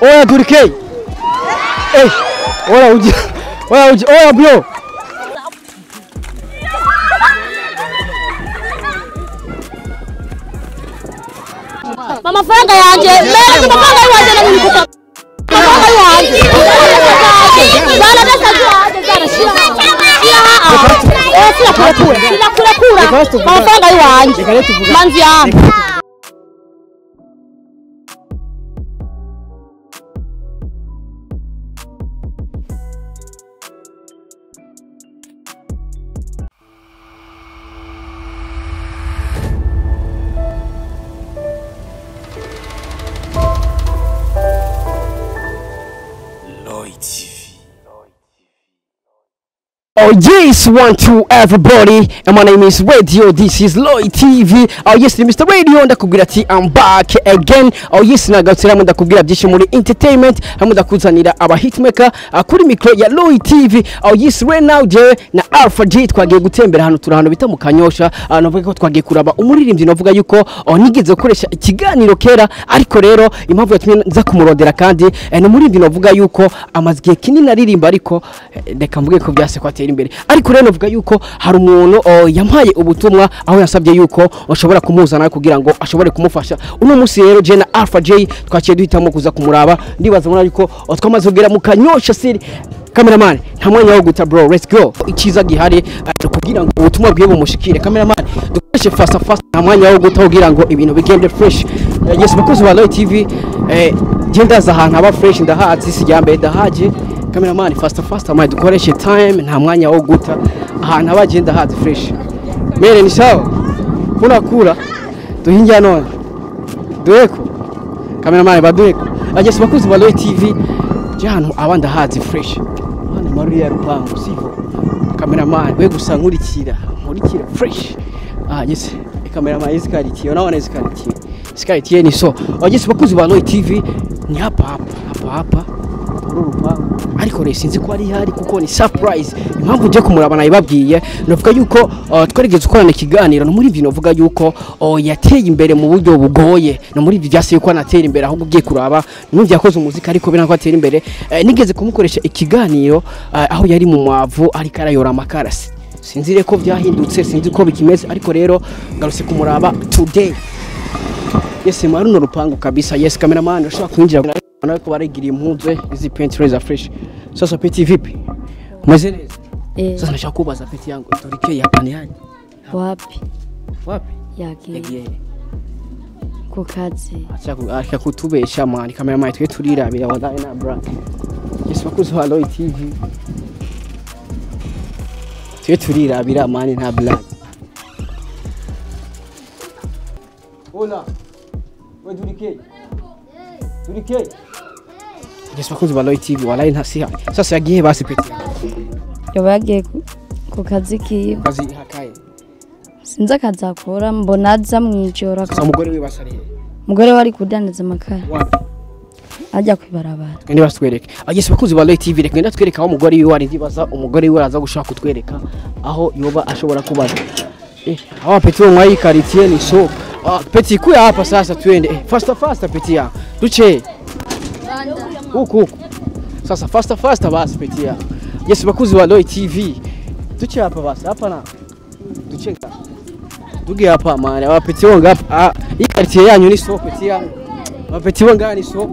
Oya Durikey. Eh, oya uji. Oya uji, oya bro. Mama franga yanje, mbele mama yanje na nilikupa. Mama yanje. Bana dasa yanje sana shia. Eh, sina kula. Sina kula kula. Mama franga yanje. Manzi yangu. Oh yes, 1 2 everybody, and my name is Radio. This is Lloyd TV. Oh yes, Mr. Radio ndakubwira ati I'm back again. Oh yes, nagarutse ramwe ndakubwira byinshi muri entertainment, hamwe ndakuzanira aba hitmaker kuri micro ya Lloyd TV. Oh yes, right now je na Alpha G twagiye gutembera hano turahano bita mu Kanyosha. Navuga ko twagiye kuraba umuririmbyi navuga yuko nigeze gukoresha ikiganiro kera, ariko rero impamvu yatumye nza kumurondera kandi no muririmbyi navuga yuko amaze igihe kinini aririmba, ariko reka mvuge ko byase kwatera imbere. Ariko rero navuga yuko hari umuntu yampaye ubutumwa aho yasabye yuko ashobora kumuzana kugira ngo ashobore kumufasha. Uno munsi rero je na Alpha J twaciye duhitamo kuza kumuraba. Ndibaza muna yuko twamaze kugera mu Kanyosha city. Cameraman, nta mwanya wo guta bro, let's go. Ikiza gihari kugira ngo ubutumwa bwiye bumushikire. Cameraman, dukoreshe fast fast, nta mwanya wo guta kugira ngo ibintu bigende fresh. Yes, bakozi ba Lloyd TV, je ndaza ahantu haba fresh, ndahazi si jambe ndahaje. Cameraman, fast fast amaye dukoreshe time, nta mwanya wo guta, ahantu abagenda hazi fresh. Mere ni sawa. Kuna kula duhinja none. Dueko. Cameraman badueko. Yes, bakozi ba Lloyd TV, je hano abanda hazi fresh. Hano Maria Rupango sivyo. Cameraman we gusa nkurikira, nkurikira fresh. Yes, cameraman izikaritiye, unaona izikaritiye. Izikaritiye ni so. Yes, bakozi ba Lloyd TV ni hapa hapa hapa hapa. Rupango. Ariko rero sinzi ko ari hari kuko ni surprise. Impamvu nje kumuraba nayibabwiye, navuga yuko twarigeze gukorana ikiganiro no muri ibyo navuga yuko yateye imbere mu buryo bugoye, no muri ibyo byase yuko anatera imbere ahubwo ugiye kuraba n'ibyo yakoze umuziki ariko bina ko atera imbere. Nigeze kumukoresha ikiganiro aho yari mu mwavu ariko arayora amakarasi. Sinzi ko byahindutse, sinzi ko bikimeze, ariko rero ngarutse kumuraba today. Yes, maruno rupangu kabisa. Yes, cameraman ushaka kwinjira nako barigiriye impuzu izi paint za fresh. Sasa peti vipi? Umeze neza? Eh. Sasa nashaka kubaza peti yangu, Durikey hapa ni yani? Wapi? Wapi? Yagiye. Ku kazi. Acha kutubesha man, cameraman twe turirabira wallahi na bra. Yes, bakuzi wa Lloyd TV. Twe turirabira man nta black. Hola. We Durikey. Durikey. Yes, bakunzi ba Lloyd TV wallahi ntasiha. Sasa yagiye basi peti. Yoba yagiye ku kazi kiwe. Kazi hakaye. Sinzi akazi akora, mbona aza mwijoro. Sasa umugore we basariye. Umugore wari kudandaza amakara. Wapi? Ajya kwibarabara. Kandi basitwereke. Yes, bakunzi ba Lloyd TV reka ngenda twereka aho umugore wiwe ari, ndibaza umugore wiwe araza gushaka kutwereka aho yoba ashobora kubaza. Hawa peti wo mwayi quartier ni so. Peti kuya hapa sasa tuende. Faster faster peti ya. Duche. Huku huku. Sasa faster faster basi peti ya. Yes, bakuzi wa Lloyd TV. Duche hapa basi. Hapa na. Duche. Duge hapa maana wapeti wonga hapa. Hii quartier yanyu ni so peti ya. Wapeti wonga ni so.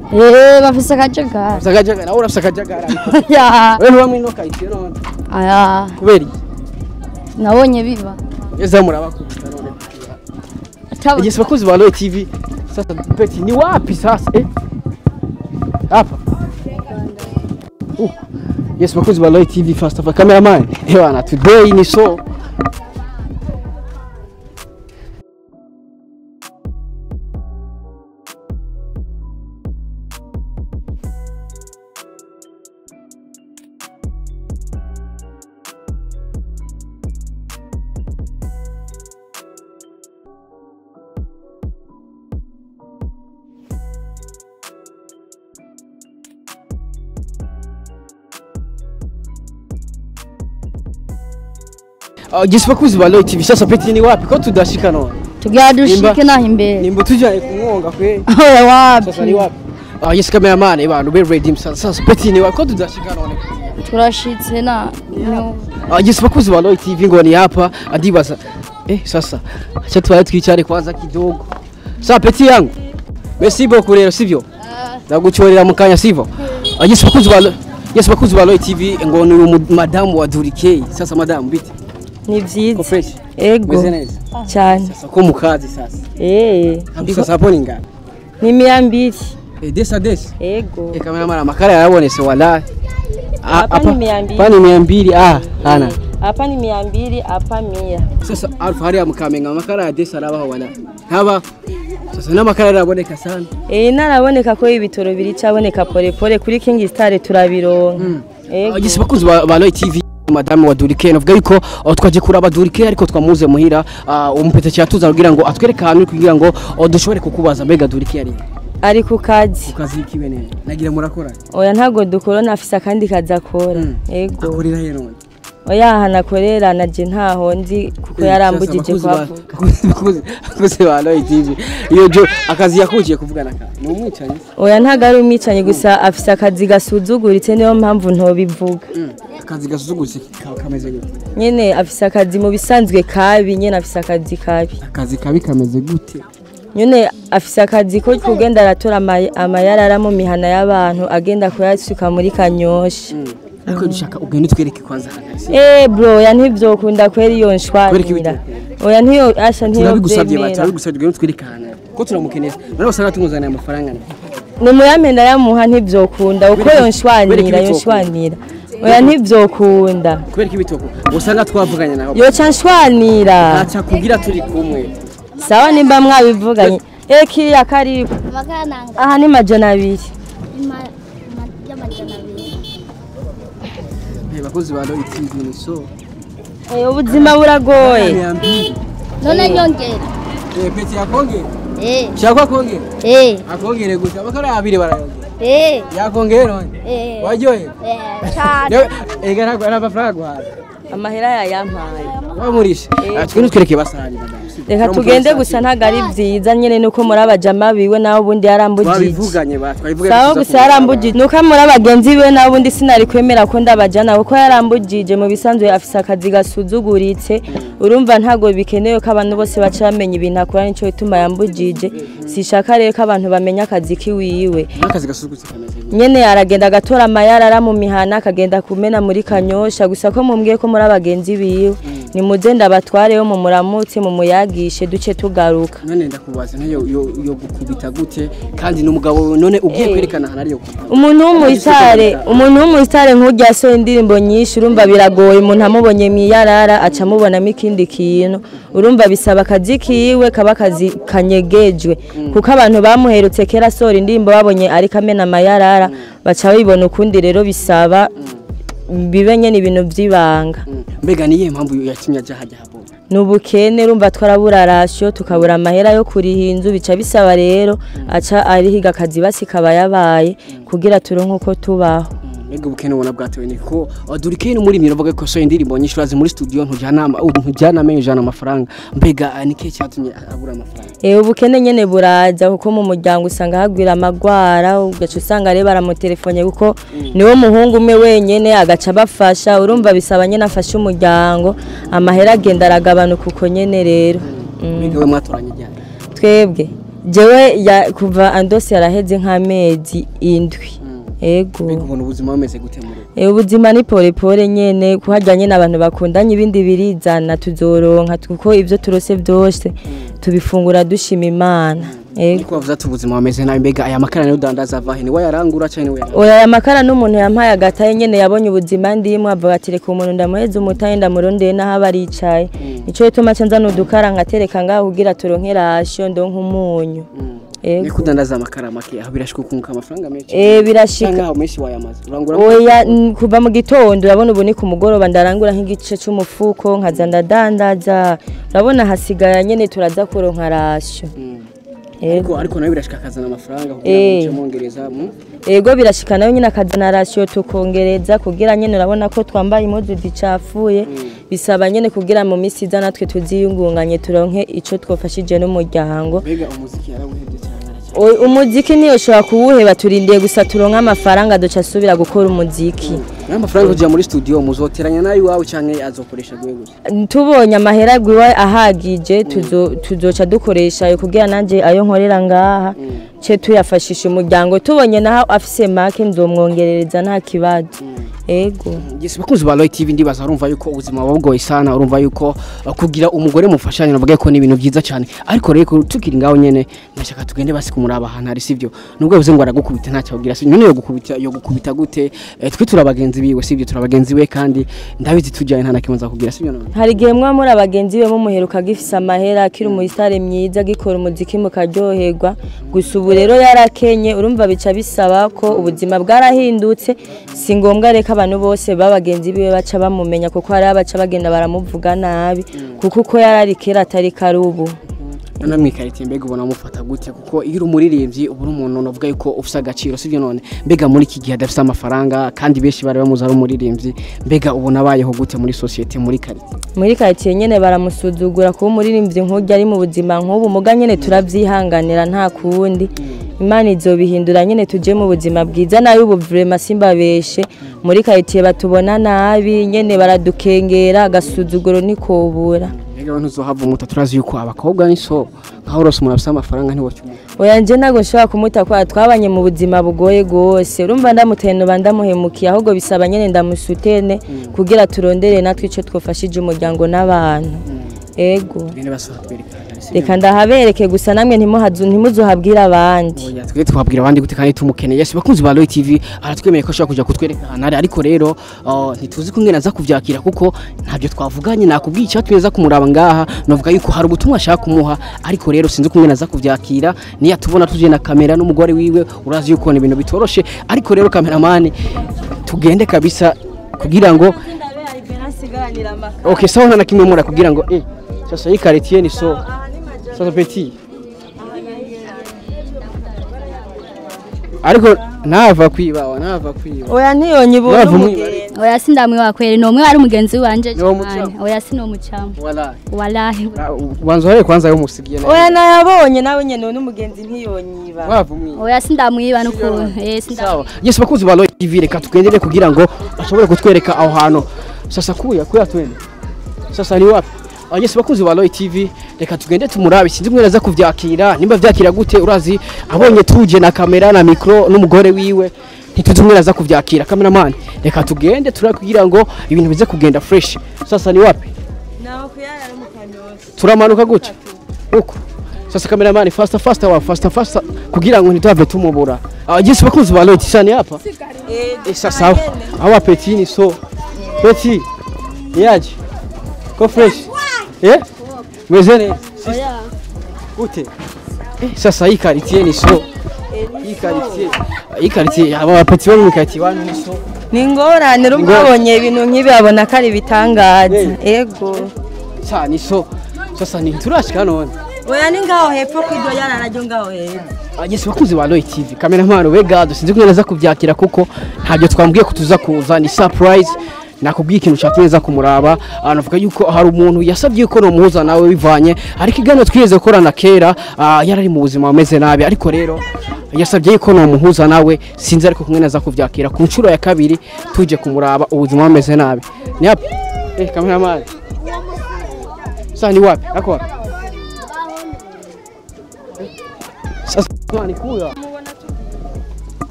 Bafise akajagari. Bafise akajagari. Nawe urafise akajagari. Ya. Wewe ntuba mwino quartier none. Aya. Kubera iki? Nabonye biba. Yeza murabakubita none. Yes, bakuzi ba Lloyd TV. Sasa peti ni wapi sasa? Hapa. Yes, bakuzi ba Lloyd TV first of all, cameraman. Bwana, today ni so. Yes, bakuzi ba Lloyd TV. Sasa peti ni wapi? Ko tudashika none. Tugira dushike naho imbere. Nimba tujanye kumwonga kwe. Oya wapi? Sasa ni wapi? Yes, cameraman abantu be ready sasa petit ni wako tudashika none. Turashitse na yes, bakuzi ba Roy TV ngo ni hapa adibaza. Sasa acha tuwaye twicare kwanza kidogo. Sasa petit yangu. Merci beaucoup rero sivyo? Ndagucorera mukanya sivyo? Yes, bakuzi ba Roy TV ngo ni madamu wa Durikey. Sasa madamu bite? Ni vyiza. Fresh. Ego. Cyane. Sasa ko mukazi sasa. Sasa hapo ni ngani? Ni 200. Desa desa. Ego. Kamera amakara yarabonese wala. Hapa ni 200. Hapa ni 200 hana. Hapa ni 200, hapa 100. Sasa alfu hariya mukamenga amakara ya desa arabaho wala. Haba. Sasa n'amakara araboneka sana. Naraboneka ko ibitoro biri caboneka pole pole kuri King Star turabironka. Ego. Yes, bakuzi ba Roy TV madame wa Durikey navuga yuko twaje kuraba Durikey ariko twamuze muhira umupete cyatuza kugira ngo atwereke ahantu kugira ngo dushobore kukubaza mbega Durikey ari ku kazi. Ku kazi kiwe nene nagira murakora. Oya ntago dukora nafise akandi kazi akora. Ego. Akorera he none? Oya hanakorera naje ntaho nzi kuko yarambugije kwavuga. Bakuzi ba Roy TV iyo jo akazi yakugiye kuvugana ka ni umwicanyi? Oya ntago ari umwicanyi gusa afise akazi gasuzuguritse niyo mpamvu ntobivuga. Akazi gasuzuguritse kameze gute? Nyene afise akazi mu bisanzwe kabi, nyene afise akazi kabi. Akazi kabi kameze gute? Nyene afise akazi ko kugenda aratora amayarara mu mihana y'abantu agenda kuyasuka muri Kanyosha. Ariko dushaka ugende twereke kwanza hano. Bro, ya ntivyokunda kweri iyo nshwanira. Oya ntiyo asha ntiyo. Turabigusabye batari tugende twereke hano. Ko turamukeneye. None usanga tumuzaniye amafaranga. Ni muyamenda yamuha ntivyokunda uko yonshwanira yonshwanira. Oya ntivyokunda. Kubera iki bitoko? Usanga twavuganye naho. Yoca nshwanira. Acha kugira turi kumwe. Sawa nimba mwabivuganye. Kiriya karibu. Aha ni 200. Bakozi ba Roy TV ni so. Ubuzima buragoye. None nyongera. Peti yakongera? Shaka kongera? Akongere gusa abakora abiri barayongera. Yakongera none? Waryohe? Cyane. Ega ntabwo ari amafaranga guhaza. Amahera yayampaye. Wamurisha. Twe nutwereke basahani madamu. Reka tugende gusa ntago ari byiza nyene nuko muri abajama biwe naho ubundi yarambugije. Twabivuganye ba twabivuganye. Sawa gusa yarambugije nuko muri abagenzi biwe naho ubundi sinari kwemera ko ndabajana kuko yarambugije mu bisanzwe afise akazi gasuzuguritse. Urumva ntago bikenewe ko abantu bose baca bamenya ibintu akora nico bituma yambugije. Sishaka rero ko abantu bamenya akazi kiwiwe. Akazi gasuzuguritse kameze gute? Nyene aragenda agatora amayarara mu mihana akagenda kumena muri Kanyosha gusa ko mumbwiye ko muri abagenzi biwe. Nimuze ndabatwareyo mu muramutse mu muyagishe duce tugaruka. None ndakubaza ntayo yo gukubita gute kandi n'umugabo none ugiye kwerekana ahantu ariyo. Umuntu w'umuyitare nk'urya so indirimbo nyinshi urumva biragoye umuntu amubonye mwiyarara aca amubonamo ikindi kintu. Urumva bisaba akazi kiwe kaba akazi kanyegejwe kuko abantu bamuherutse kera sora indirimbo babonye ariko amena amayarara baca babibona ukundi rero bisaba bibe nyene ibintu by'ibanga. Mbega niye mpamvu yatumye aja hajya habo? Nubukene urumva twarabura rasyo tukabura amahera yo kuriha inzu bica bisaba rero aca arihiga akazi basikaba yabaye kugira turonke uko tubaho. Mbega ubukene ubona bwatewe niko Durikey muri miro bavuga ko so indirimbo nyinshi urazi muri studio ntujyana amenyo jana amafaranga. Mbega nike cyatumye abura amafaranga? Ubukene nyene buraza kuko mu muryango usanga hagwira amagwara ugaca usanga rero baramutelefone kuko niwo muhungu umwe wenyene agaca bafasha urumva bisaba nyene afashe umuryango amahera agenda aragabanuka uko nyene rero. Mbega we mwatoranye ryari? Twebwe jewe kuva andose yaraheze nk'amezi 7. Ego. Mbega ubona ubuzima bumeze gute muri? Ubuzima ni pole pole nyene kuhajyanye n'abantu bakundanye ibindi birizana tuzoronka kuko ivyo turose byose tubifungura dushima Imana. Ego. Niko bavuze ati ubuzima bumeze nabi mbega aya makara niyo udandaza avahe ni wayarangura cyane we? Oya aya makara n'umuntu yampaye agataye nyene yabonye ubuzima ndimwe avuga ati reka umuntu ndamuheze umutaye ndamurondeye naho abaricaye. Nico gituma nca nzana udukara nkatereka ngaho kugira turonke rasyo ndonke umunyu. Ego. Nikudandaza amakara make aho birashika ukunka amafaranga menshi. Birashika. Ngaho menshi wayamaze. Urangura. Oya kuva mu gitondo urabona ubu ni ku mugoroba ndarangura nk'igice cy'umufuko nkaza ndadandaza. Urabona hasigaya nyene turaza kuronka rasyo. Ego ariko nawe birashika akazana amafaranga kugira ngo uce mongereza. Ego birashika nayo nyine akazana rasyo tukongereza kugira nyene urabona ko twambaye impuzu zicafuye bisaba nyene kugira mu misi iza natwe tuziyungunganye turonke ico twofashije n'umuryango. Mbega umuziki yarawuhebye cyane? Umuziki niyo ushobora kuwuheba, turindiye gusa turonka amafaranga duca asubira gukora umuziki. N'amafaranga kuja muri studio muzoteranya nayo iwawe canke azokoresha gwe gusa? Tubonye amahera gwiwe ahagije tuzoca dukoresha ayo kugira nanje ayo nkorera ngaha ce tuyafashisha umuryango. Tubonye naho afise make nzomwongerereza nta kibazo. Ego. Yes, bakunzi ba Roy TV, ndibaza urumva yuko ubuzima buba bugoye sana, urumva yuko kugira umugore mufashanya navuga ko ni ibintu byiza cyane. Ariko rero tukiri ngaho nyene ndashaka tugende basi kumuraba ahantu ari, sivyo? Nubwo bivuze ngo aragukubita ntacyo abwira, sivyo? None yo gukubita, yo gukubita gute? Twe turabagenzi biwe, sivyo? Turabagenzi we kandi ndabizi tujyanye nta nakimwe kugira, sivyo none? Hari igihe mwa muri abagenzi be mumuheruka gifise amahera akiri umuyisare myiza agikora umuziki mukaryoherwa, gusa ubu rero yarakenye, urumva bica bisaba ko ubuzima bwarahindutse. Si ngombwa reka abantu bose babagenzi biwe baca bamumenya, kuko hari abaca bagenda baramuvuga nabi, kuko uko yarari kera atari karubu. None mwikaritiye mbega ubona mufata gute? Kuko iyo uri umuririmbyi uba uri umuntu navuga yuko ufise agaciro, sivyo none? Mbega muri iki gihe adafise amafaranga kandi benshi bari bamuzi ari umuririmbyi, mbega ubona abayeho gute muri societe, muri karitiye? Muri karitiye nyene baramusuzugura kuba umuririmbyi nk'urya ari mu buzima nk'ubu, muga nyene turavyihanganira nta kundi. Imana izobihindura nyene tuje mu buzima bwiza. Nayo ubu vraiment simbabeshe, muri karitiye batubona nabi nyene, baradukengera, agasuzuguro nikobura. Mbega abantu uzohava umuta? Turazi yuko abakobwa ni so nkaho urose umuntu afise amafaranga ntiwoca umuta. Oya, nje ntabwo nshobora kumuta kwa twabanye mu buzima bugoye gose, urumva ndamuteye noba ndamuhemukiye, ahubwo bisaba nyene ndamusutene kugira turondere natwe ico twofashije umuryango n'abantu. Ego. Tugende basi bakwereka ahantu ari, sivyo? Reka ndahabereke gusa namwe ntimuzohabwire abandi. Oya, twe twabwira abandi gute kandi tumukeneye? Yes, bakunzi ba Roy TV, aratwemereye ko ashobora kuja kutwereka ahantu ari, ariko rero ntituzi ko ngene aza kuvyakira kuko ntabyo twavuganye. Nakubwiye icyatumye aza kumuraba ngaha, navuga yuko hari ubutumwa ashaka kumuha, ariko rero sinzi ko ngene aza kuvyakira niyo atubona tuje na kamera n'umugore wiwe. Urazi yuko ni ibintu bitoroshe, ariko rero cameraman tugende kabisa kugira ngo okay, sawa, nta kimwe mura kugira ngo sasa hii quartier ni so sasa petit, ariko ntava kwiba, ntava kwiba. Oya, ntiyonyibura. Wava umugenzi. Oya, sindamwiba kweri, ni umwe wari umugenzi wanje Ni uwo cyane. mucamo? Oya, sinomucamo. Wala. Wallahi. Ubanza uhareye kwanza yo musigiye nawe. Oya, nayabonye nawe nyene n'umugenzi ntiyonyiba. Wava umwiba. Oya, sindamwiba n'ukuntu, sindamwiba. Sawa, yes, bakunzi ba Roy TV, reka tugendere kugira ngo ashobore kutwereka aho hantu. Sasa kuya kuya twende, sasa ni wapi? Yes, bakunzi ba Roy TV, reka tugende tumurabe. Sinzi mwene aza kuvyakira nimba vyakira gute. Urazi abonye tuje na kamera na micro n'umugore wiwe, ntituzi mwene aza kuvyakira. Cameraman, reka tugende turabe kugira ngo ibintu bize kugenda fresh. Sasa ni wapi? Naho kuyarara mu Kanyosha. Turamanuka gutya uko. Sasa cameraman, faster faster wa faster faster kugira ngo ntituhave tumubura. Yes, bakunzi ba Roy TV, sasa ni hapa. Sasa awa petit ni so petit niaje ko fresh, meze neza gute? Sasa hii quartier ni so hii quartier, hii quartier aba petit bo mu quartier wanyu ni so. Ni ingorane, urumva Ingorane. abonye ibintu nk'ibi abona ko ari ibitangaza. Ego. Sa ni so sasa ni turashika none. Oya, ni ngaho hepfo kw'iryo yarara ryo ngaho hepfo. Yes, bakunzi ba Roy TV, cameraman we gado, sinzi ko neza kuvyakira kuko ntabyo twambwiye ko tuza kuza, ni surprise. Nakubwiye ikintu cyatumye nza kumuraba, anavuga yuko hari umuntu yasabye yuko nomuhuza nawe bivanye ariko iganiro twigeze gukorana kera, yarari mu buzima bumeze nabi, ariko rero yasabye yuko nomuhuza nawe. Sinzi ariko kumwe naza kuvyakira ku nshuro ya kabiri tuje kumuraba ubuzima bumeze nabi. Ni hapa, cameraman, sasa ni wapi ako wapi? Sasa ni kuya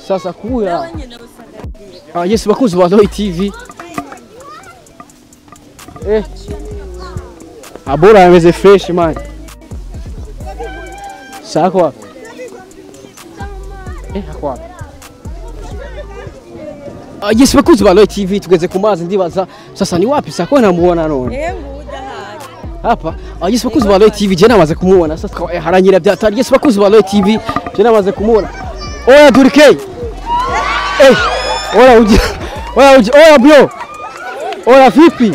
sasa kuya. Yes, bakunzi ba Roy TV, abora ameze fresh man. Sako wapi? Ako wapi? Yes, bakunzi ba Roy TV, tugeze ku mazi ndibaza. Sasa ni wapi? Sako namuona none hapa. Yes, bakunzi ba Roy TV, je namaze kumubona. Sasa haranyira byatari. Yes, bakunzi ba Roy TV, je namaze kumubona. Oya Durkey, oya uji, oya uji, oya bro, oya vipi?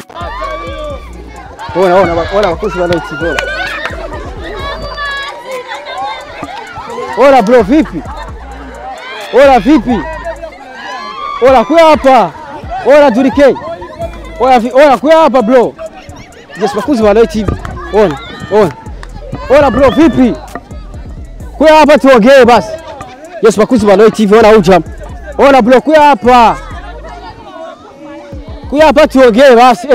Ona ona ona, bakunzi ba Roy TV, ona ona bro, vipi? Oya vipi? Oya kuya hapa. Oya Durkey, oya oya kuya hapa bro. Yes, bakunzi ba Roy TV, ona ona ona bro, vipi? Kuya hapa tuongee basi. Yes, bakuzi ba Roy TV ona uja. Ona bro, kuya hapa. Kuya hapa tuongee basi.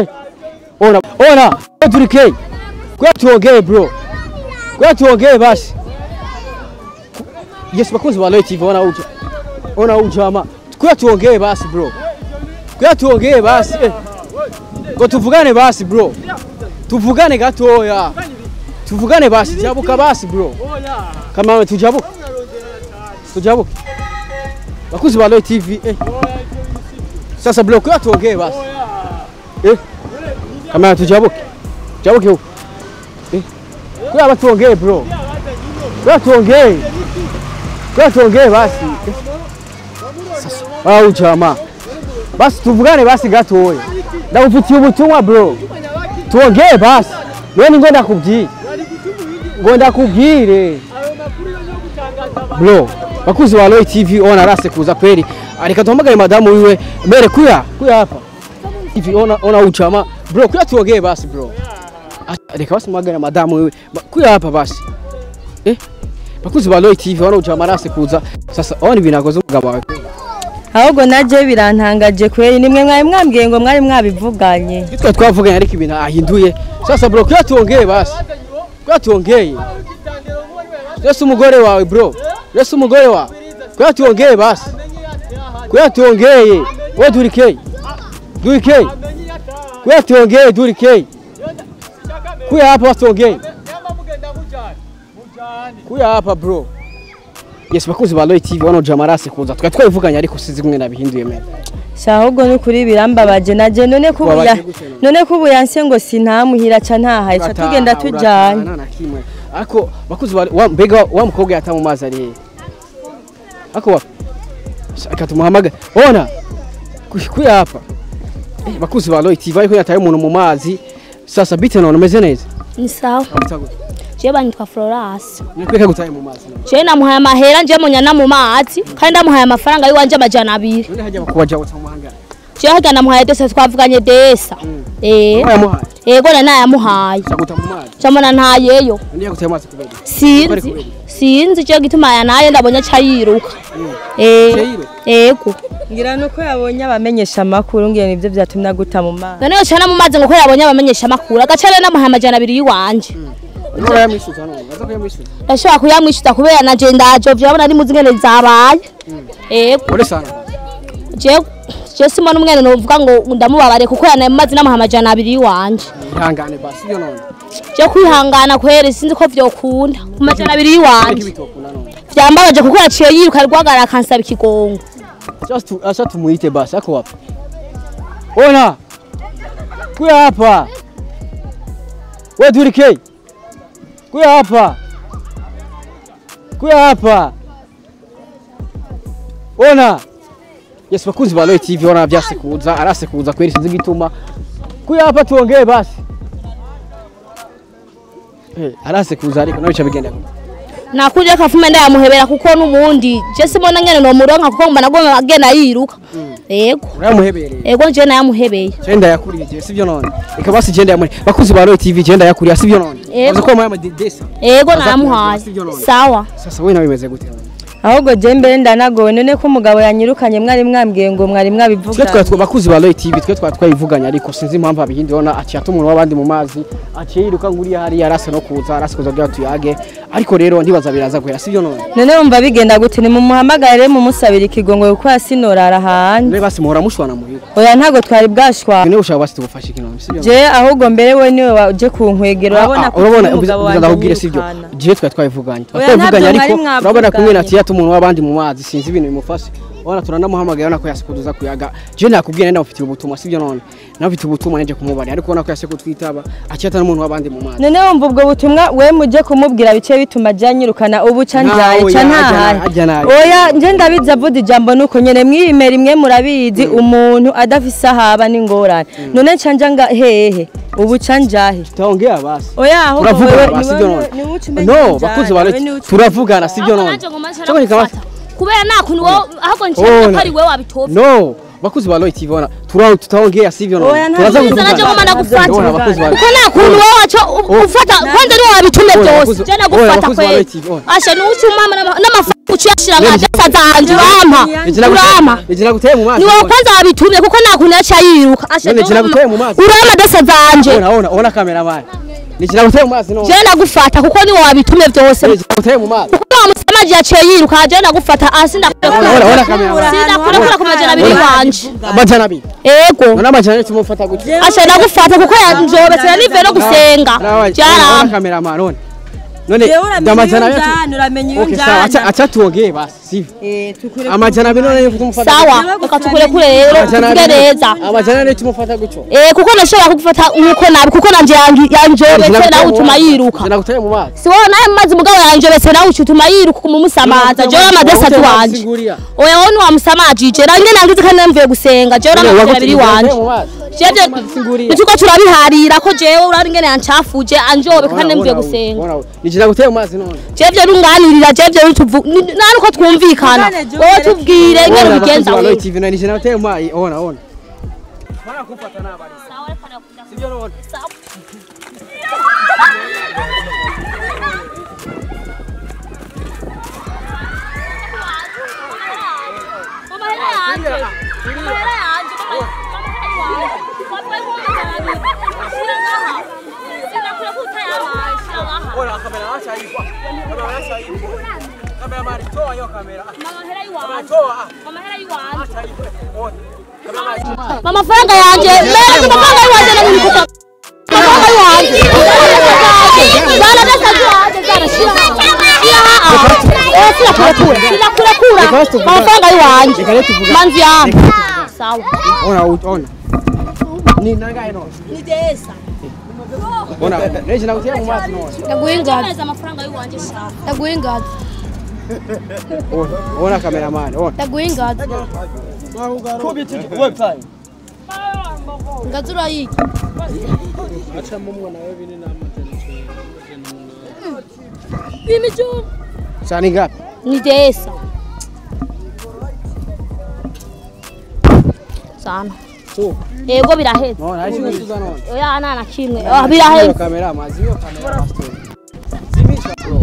Ona, ona, turike. Kuya tuongee bro. Kuya tuongee basi. Yes, bakuzi ba Roy TV ona uja. Ona uja ma. Kuya tuongee basi bro. Kuya tuongee basi. Ngo tuvugane basi bro. Tuvugane gatoya. Tuvugane basi, jabuka basi bro. Kama tujabuka. Tujabuka. Bakuzi ba Roy TV Sasa bro, kuya tuongee basi. Kama tujabuke. Jabuke huko. Kuya hapa tuongee bro. Kuya tuongee. Kuya tuongee basi. Sasa au jamaa. Basi tuvugane basi gatoya. Ndagufitiye ubutumwa bro. Tuongee basi. None ngo ndakubwiye. Ngo ndakubwire. Bro, bakuzi ba Roy TV ona arase kuza kweri. Areka tuhamagare madamu wiwe. Mbere kuya, kuya hapa. TV ona ona uchama. Bro, kuya tuongee basi bro. Reka basi muhamagare madamu wiwe. Kuya hapa basi. Bakuzi ba Roy TV ona uchama arase kuza. Sasa ona ibinakoze umugabo wawe. Ahubwo naje birantangaje kweri nimwe mwari mwambwiye ngo mwari mwabivuganye. Twe twavuganye ariko ibintu ahinduye. Sasa bro, kuya tuongee basi. Kuya tuongee. Yesu umugore wawe bro. Yesu umugore wawe. Kuya tuongee basi. Kuya tuongee. Wewe durike. Durike. Kuya tuongee durike. Kuya hapa tuongee. Kuya hapa bro. Yes, bakuzi ba Roy TV wano jamarase kuza. Twa twavuganye ariko sizi kumwe nabihinduye mwe. Ahubwo no kuri birambabaje naje none kubuya none kubuya nse ngo sintamuhira ca ntahaye ca tugenda tujanye. Ako bakuzi wa mbega wa mukobwa yata mu mazi ari. Ako wa akatumuhamaga. Ona kuya hapa. Bakuzi ba Roy TV ariko yataye umuntu mu mazi. Sasa bite none umeze neza? Ni sawa. Je banyitwa Florence. Nikweka gutaye mu mazi. Je namuhaye amahera nje munyana mu mazi kandi ndamuhaye amafaranga yiwanje 200. None hajya bakubaja wotsa mu mahanga. Je hajya namuhaye desa twavuganye desa. Wayamuhaye. Yego na nayamuhaye. Saguta mu mazi. Chamona ntayeyo. Ndiye gutaye amazi kubera. Sinzi. Sinzi cyo gituma yanaye ndabonye cayiruka. Yego. Ngira nuko yabonye abamenyesha amakuru ngira nivyo byatumye aguta mu mazi. None yo cana mu mazi ngo ko yabonye abamenyesha amakuru agacare namuhaye 200 yiwanje. Urayamwishuza none baza kuyamwishuza. Ndashobora kuyamwishuza kubera naje ndaje vyabona ari muzi ngene zabaye. Yego. Ore sana. Je simona umwene novuga ngo ndamubabare kuko yanaye mu mazi namuhaye 200 yiwanje. Ihangane basi yo none. Je kwihangana kwere sinzi ko vyokunda ku 200 yiwanje. Vyambabaje kuko yaciye yiruka rwagara akansaba ikigongo. Just acha tumuite basi ako wapi? Ona. Kuya hapa. Wewe durike. Kuya hapa. Kuya hapa. Ona. Yes, bakunzi ba Roy TV ona byasekuza arasekuza kweri sinzi gituma. Kuya hapa tuongee basi. Arasekuza ariko nawe cyo bigenda. Nakuja kafume ndayamuhebera kuko nubundi je simona ngene no muronka kuko mbana goma agenda yiruka. Yego. Uramuhebereye. Yego je nayamuhebeye. Je ndayakuriye sivyo none. Eka basi je ndayamuri. Bakuzi ba Roy TV je ndayakuriye sivyo none. Baza ko muhaye desa. Yego namuhaye. Sawa. Sasa wewe nawe bimeze gute? Ahubwo je mbere ndanagowe none ko umugabo yanyirukanye mwari mwambwiye ngo mwari mwabivuga. Twe twa bakuzi ba Roy TV twe twayivuganye ariko sinzi impamvu abihindi ona aciye atumura w'abandi mu mazi aciye yiruka nguri hari yarase no kuza arase kuza bya tuyage ariko rero ndibaza biraza guhera sivyo none. None wumva bigenda gute ni mumuhamagare mumusabira ikigongo kuko asinorara hanze. None basi muhora mushwana muhira. Oya ntago twari bwashwa. None ushaka basi tugufasha iki none sivyo. Je ahubwo mbere we niwe waje kunkwegera urabona ko urabona ndakubwire sivyo. Je twa twayivuganye. Twayivuganye ariko urabona kumwe na tiya umuntu w'abandi mu mazi sinzi ibintu bimufashe. Wana turanamuhamagaye urabona ko yasekuduza kuyaga. Je nakubwiye nenda ufitiye ubutumwa sivyo none. Nafite ubutumwa neje kumubari ariko ubona ko yasekutwitaba acyata n'umuntu w'abandi mu mazi. None wumva ubwo butumwa we muje kumubwira bice bituma janyirukana ubu canjaye cantahaye. Oya nje ndabiza avuga ijambo nuko nyene mwiyimera imwe murabizi umuntu adafise ahaba n'ingorane. None canja nga hehe ubu canjahe. Tutaongea basi. Oya aho turavugana sivyo none. No bakuzi bare turavugana sivyo none. Kubera nakuntu wowe ahubwo nshaka ko ari wewe wabitofye. No Bakuzi ba Roy TV ona tutaongea sivyo none. Turaza kuvugana naje ngoma ndagufata. Kuko nta kuntu wowe waca ufata kwanza niwe wabitumye byose. Je nagufata kweli. Asha nuci umama n'amafaranga uciyashira nka desa zanje urampa. Urampa. Nije naguteye mu mazi. Ni wowe kwanza wabitumye kuko nta kuntu yaca yiruka. Asha nije naguteye mu mazi. Urampa desa zanje. Ona ona cameraman. Nije naguteye mu mazi none. Je nagufata kuko niwe wabitumye byose. Nije naguteye mu mazi. Kuko wa musamaji yaciye yiruka je nagufata asi Ona ona cameraman. Sindakurekura ku majana abiri wanje. Amajana abiri. Ego. None amajana abiri tumufata gute? Asha nagufata kuko yanjobetse nive no gusenga. Byaramba. Cameraman none. None amajana abiri uramenye iyo Okay sawa njyana. acha tuongee basi sivyo? Amajana abiri none tumufata. Sawa, reka tukurekure rero tuvuge neza. Amajana abiri tumufata gutyo. Kuko nashobora kugufata nkuko nabi kuko nanje yanjobetse nawe utuma yiruka. Naguteye mu mazi. Si wowe nawe mazi mugabo yanjobetse nawe utuma yiruka kumumusamaza. Jewe amadesa tuwanje. Oya wowe ntiwamusamajije nange nangize kandi namvuye gusenga jewe n'amajana abiri wanje. Jewe nituko turabiharira ko jewe urari ngene yancafuje anjobe kandi namvuye gusenga. Nije naguteye mu mazi none. Jewe runganirira jewe tuvu nani ko twumvikana. Wowe tubwire ngene ubigenza wewe. Wewe. TV none nije naguteye mu mazi ona ona. Bana kufata nabari. Sivyo none. Ona kamera acha hivi. Kamera acha hivi. Kamera mari toa hiyo kamera. Toa. Acha hivi. Ona. Mama faranga yanje, mera amafaranga yiwanje nabikupa. Amafaranga yiwanje. Zana desa zanje zana shira. Shira kurekura. Amafaranga yiwanje. Manzi yangu. Sawa. Ona ona. Ni nanga ino. Ni desa. Ona, neje nakutia mu mazi none. Ndaguingaza amafaranga yiwanje sha. Ndaguingaza. Ona, ona cameraman, ona. Ndaguingaza. Website. Ngazura yiki. Acha mumwe nawe bini na amajana. Bimicho. Sani ngapi? Ni desa. Sana. So. Ego biraheze. None, achi kusuza none. Oya ana na kimwe. Ah biraheze. Kamera mazi hiyo kamera pastor. Zimisha bro.